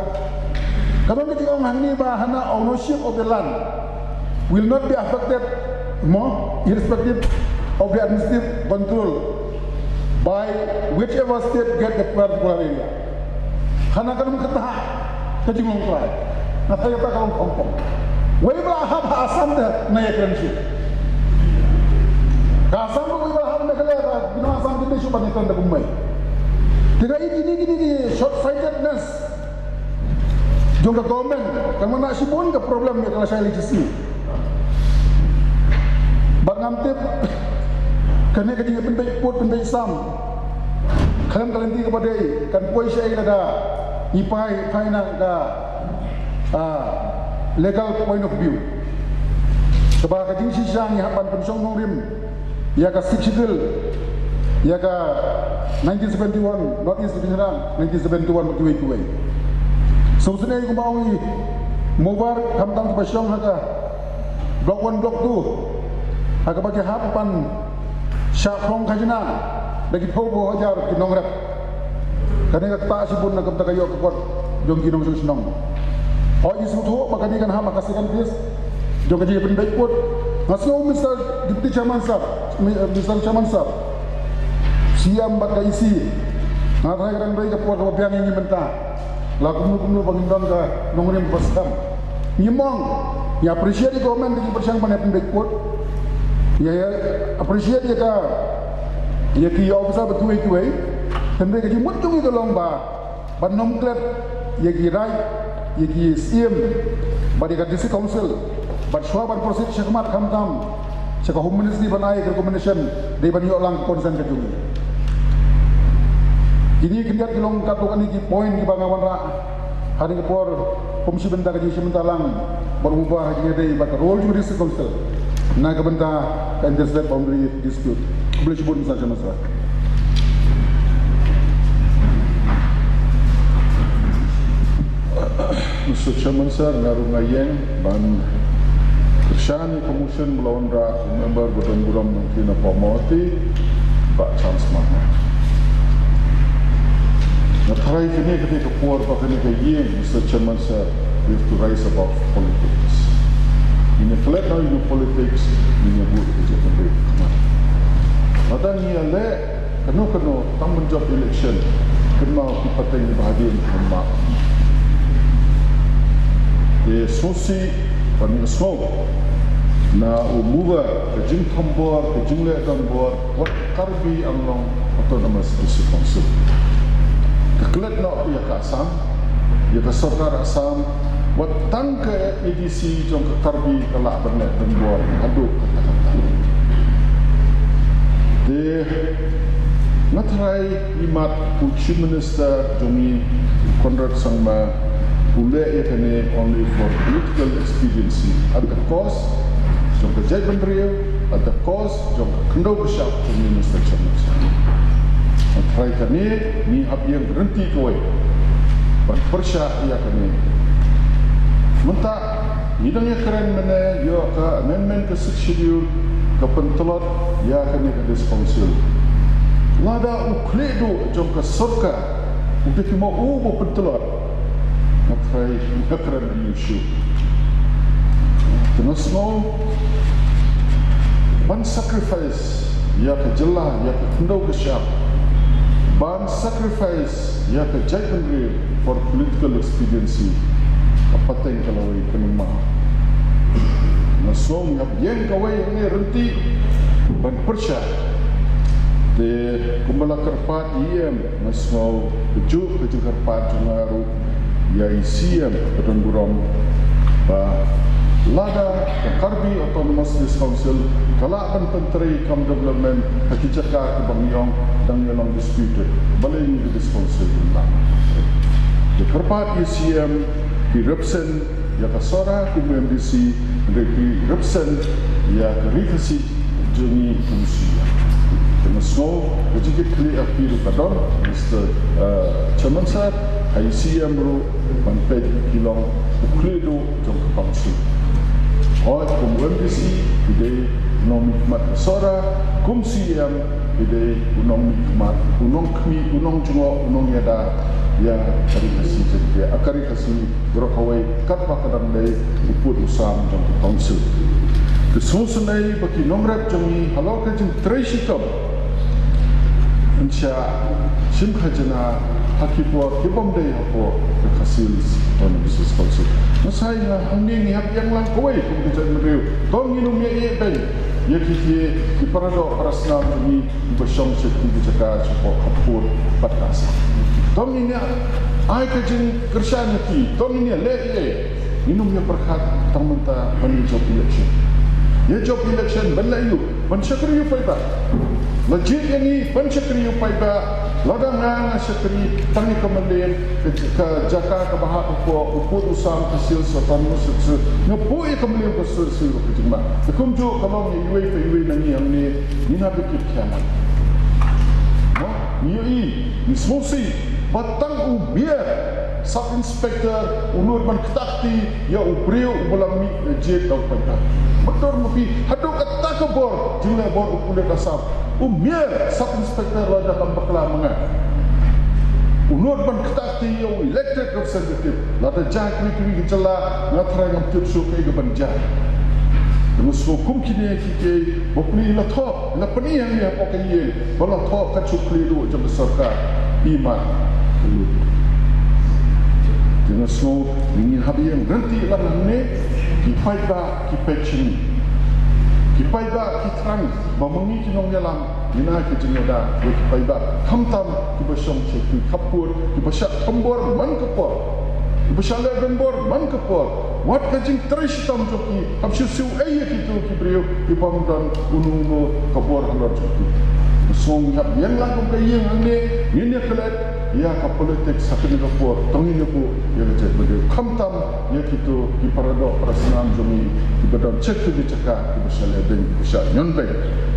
Ka don ka jingong hangne ba hana ownership of the land will not be affected, mo, irrespective of the administrative control by whichever state get the particular area. Hana ka dum kata ka jinglong trai. Nga tharai kata ka long khongpong. Wei ba la hap ha Assam te na ïa kren shuh. Ka Assam ruh wei ba la hap na Meghalaya, ka bynta Assam te shuh ban ïa kren da kumwei. Te nga ïohi kine, kine ki short sightedness jong ka government, ka manda shibun ka problem ïa ka lashai la shisngi. Bad ngam tip kane ka jingpynbeit pud pynbeit sam khlem ka lynti kaba dei kan poi shaei lada ngi phai, phai na ka, ah, legal point of view. Kaba ka jingshisha ngi hap ban pynshong nongrim ïa ka Sixth Schedule, ïa ka nineteen seventy-one, North East Division Act nineteen seventy-one, kiwei kiwei. Sngewsynei kumba ong i Mubar, khamtam kiba shong ha ka Block one, Block two, ha kaba ki hap ban shah khlong khajna da ki phew phew hajar ki nongrep. Kane ka ktah shibun na ka bynta ka ïoh ka kot jong ki nongshong shnong. Hooid, ngi sngewthuh ba kane kan hap ha ka second phase jong ka jingpynbeit pud. Nga sngew Mister Deputy Chairman Sir, Mi-, Mister Chairman Sir, C M bad ka E C, nga tharai ka dang dei ka por kaba biang ïa ngi mynta. La kumno kumno ba ngin don ka nongrim ba skhem. Ngi mong, ngi appreciate ïa ka government ka jingpyrshang ban ïa pynbeit pud. Ngi ïa appreciate ïa ka, ïa ki officer ba kiwei kiwei. Hynrei ka jingmut jong ngi ka long ba ban nym klet ïa ki raid, ïa ki syiem, bad ïa ka District Council, bad shuwa ban proceed shakhmat khamtam sha ka Home Ministry ban ai ka recommendation, dei ban ïoh lang ka consent ka jong ngi. Kine khyndiat ki long katto katne ki point kiba nga wanrah ha kane ka por kum shi bynta ka jingshim bynta lang bad u Mubar ha kane ka dei bad ka role jong ka District Council na ka bynta ka Inter-State Boundary Dispute. Khublei shibun, Mister Chairman Sir. Mister Chairman Sir, nga ruh nga ïeng ban kyrshan ïa ka motion ba la wanrah u member ba don burom jong ngi na Mawhati, Bah Charles Marngar. Nga tharai kane ka dei ka por ba kane ka ïing, Mister Chairman Sir, we have to rise above politics. Ngin ïa klet noh ïa u politics, ngin ïa buh ïa ka jaitbynriew. Lada ngi ïaleh kano kano, tang ban jop election, Kynmaw ki pateng ba hadien kynmaw. Te sngewsih ban ïohsngew na u mover ka jingthombor, ka jingleh donbor wat Karbi Anglong Autonomous District Council. Ka klet noh ïa ka Assam, ïa ka sorkar Assam, wat tang ka A D C jong ka Karbi ka lah ban leh donbor haduh katta katta. Te nga tharai imat u Chief Minister jong ngi Conrad Sangma u leh ïa kane only for political expediency at the cost jong ka jaitbynriew, at the cost jong ka khyndew ka shyiap jong Minister Chairman. Nga tharai kane ngi hap ïeng ryntih kawei ban pyrshah ïa kane. Mynta ngi dang ïakren mynne ïa ka amendment ka Sixth Schedule ka pyntlot ïa kane ka District Council. Lada u khlieh duh jong ka sorkar u dei kumno u ba pyntlot, nga tharai nga kren ïa u shuh. Te nga sngew ban sacrifice ïa ka jylla, ïa ka khyndew ka shyiap, ban sacrifice ïa ka jaitbynriew for political expediency, ka pateng ka lawei kynmaw. Nga sngew ngi hap ïeng kawei hangne ryntih ban pyrshah. Te kumba la kyrpad ïa em, nga sngew kajuh ka jingkyrpad jong nga ruh ïa i C M ba don burom ba lada ka Karbi Autonomous District Council ka lah ban pyntrei kam development ha ki jaka kiba ngi ong dang ïa long disputed, balei ngi ka District Council ngim lah. Te kyrpad ïa i C M ki rep sien ïa ka Sohra kum M D C, hynrei ki rep sien ïa ka Ri Khasi jong ngi kum C M. Te nga sngew ka jingkitkhlieh ïa phi ruh ka don, Mister, eh, Chairman Sir, ha i C M ruh ban peit ki long u khlieh duh jong ka council. Hooid, kum u M D C phi dei u nongmihkhmat ka Sohra, kum C M phi dei u nongmihkhmat, u nongkhmih, u nongjngoh, u nongïada ïa ka Ri Khasi Jaiñtia, ah, ka Ri Khasi baroh kawei katba ka dang dei u pud u sam jong ka council. Te sngewsynei ba ki nongrep jong ngi halor ka jingtrei shitom yn shah shim khajna ha ki por ki bym dei hapoh ka Khasi Hills Autonomous Council. Nga sngew nga hangne ngi hap ïeng lang kawei kum ka jaitbynriew. To ngin ym ïa ïeh beiñ ïa ki, ki, ki paradoh parasnam jong ngi kiba shong sha ki jaka shapoh khappud bad ka Assam. To ngin ïa ai ka jingkyrshan ïa ki, to ngin ïa leh ïa, ngin ym ïa pyrkhat tang mynta ban ïa jop election. Ïa jop election ban leh aïu? Ban shakri ïa u paidbah. La jied ïa ngi ban shakri ïa u paidbah. Lada nga nga shakri tang ïa ka mylliem ka, ka jaka kaba hap hapoh u pud u sam ka Khasi Hills Autonomous District, nga buh ïa ka mylliem ka Khasi Hills ka jingma. Te kumjuh ka long ïa iwei pa iwei na ngi hangne, ngin hap ïa kit khian. Mo, ngi ïohi, ngi sngewsih ba tang u Mayor, Sub Inspector u nud ban ktah kti ïa u briew uba la mih jied da u paidbah. Matur ma phi, haduh katta ka bor jingleh bor u pulit Assam, u Mayor, Sub Inspector lada kam bakla ma nga, u nud ban ktah kti ïa u elected representative. Lada jia kiwei kiwei ki jylla, nga tharai ngam tip shuh kaei kaban jia. Te nga sngew kum kine kiei kiei ba pli la thoh, la pyni hangne hapoh ka ïing ba la thoh kat shu khlieh duh jong ka sorkar. Imat ka lut. Te nga sngew ngi hap ïeng ryntih lang hangne, ki paidbah ki peit sha ngi. Ki paidbah ki thrang ba ma ngi ki nongïalam ngin ai ka jingïada ïa ki paidbah, khamtam kiba shong sha ki khappud, kiba shah thombor man ka por, kiba shah leh donbor man ka por. Wat ka jingtrei shitom jong ki, hap shu siew ei ïa kito ki briew kiba ym don uno uno ka bor halor jong ki. Nga sngew ngi hap ïeng lang kum ka ïing hangne, ngin ïa klet ïa ka politics ha kane ka por, to ngin ïa buh ïa ka jaitbynriew, khamtam ïa kito ki paradoh parasnam jong ngi kiba don sha kito ki jaka kiba shah leh beiñ, kiba shah ñion beiñ.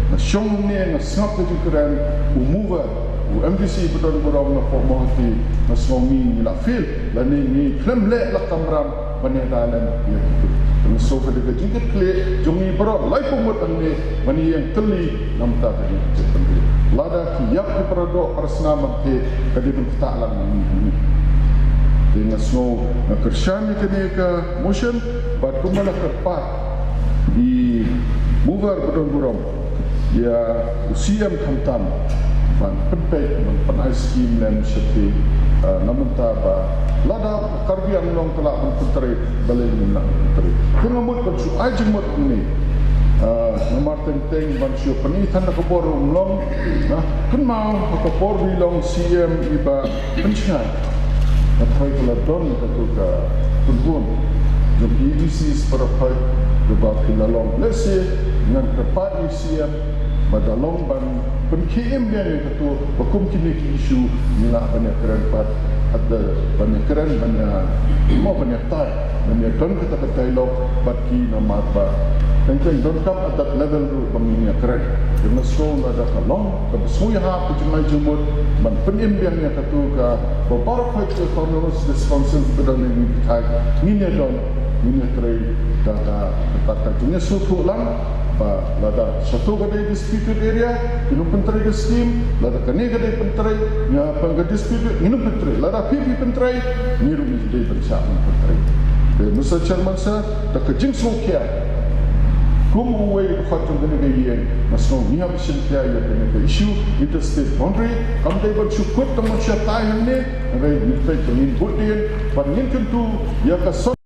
Nga shong hangne nga sngap ka jingkren u mover, u M D C ba don burom napoh Mawhati, nga sngew ngi, ngi la fail lane ngi khlem leh la kamram ban ïada lem ïa kito. Te nga sngew ka dei ka jingkitkhlieh jong ngi baroh laiphew ngut hangne ban ïeng tylli na bynta kane ka jaitbynriew. Lada ki ïap ki paradoh parasnam, te ka dei ban ktah lang ïa ngi hangne. Te nga sngew nga kyrshan ïa kane ka motion bad kumba la kyrpad i mover ba don burom ïa u C M khamtam, ban pynpeit, ban pynai skim lem shatei, ah, na mynta ba lada Karbi Anglong ka lah ban pyntrei, balei ngim lah ban pyntrei. Te nga mut ban shu ai jingmut hangne. Ah, namar teng teng ban shu pyni than da ka bor ruh ym long. Nah, kynmaw ha ka por ba i long C M i Bah Pynshngaiñ, nga tharai ka la don katu ka pynbun jong ki A D Cs para phai, kaba phi la long. Lehse ngan kyrpad ïa i C M ba da long ban pynkhie im biang ïa katu, ba kum kine ki issue ngi lah ban ïakren pat, hadien ban ïakren, ban ïa, mo, ban ïatai, ban ïadon kata ka dialogue bad ki, namar ba teng teng donkam at that level ruh ba ngin ïakren. Te nga sngew lada ka long kaba sngewbha ka jingai jingmut ban pynim biang ïa katu kaba baroh khoit ka Autonomous District Council ba don ha kine ki thain, ngin ïadon, ngin ïatrei da ka, da ka jingïasngewthuh lang ba lada sha tu ka dei disputed area, ngin ym pyntrei ka scheme, lada kane ka dei pyntrei, ïa, pyn ka disputed, ngin ym pyntrei, lada phi phi pyntrei, ngi ruh ngi dei ban shah ban pyntrei. Te Mister Chairman Sir, da ka jingsngewkhia, kum uwei u dkhot jong kane ka ïing, nga sngew ngi hap ban shim khia ïa kane ka issue, interstate boundary, kam dei ban shu kut tang ban shu ïatai hangne, hynrei ngi peit ba ngin bud dien, ban ngin kyntu ïa ka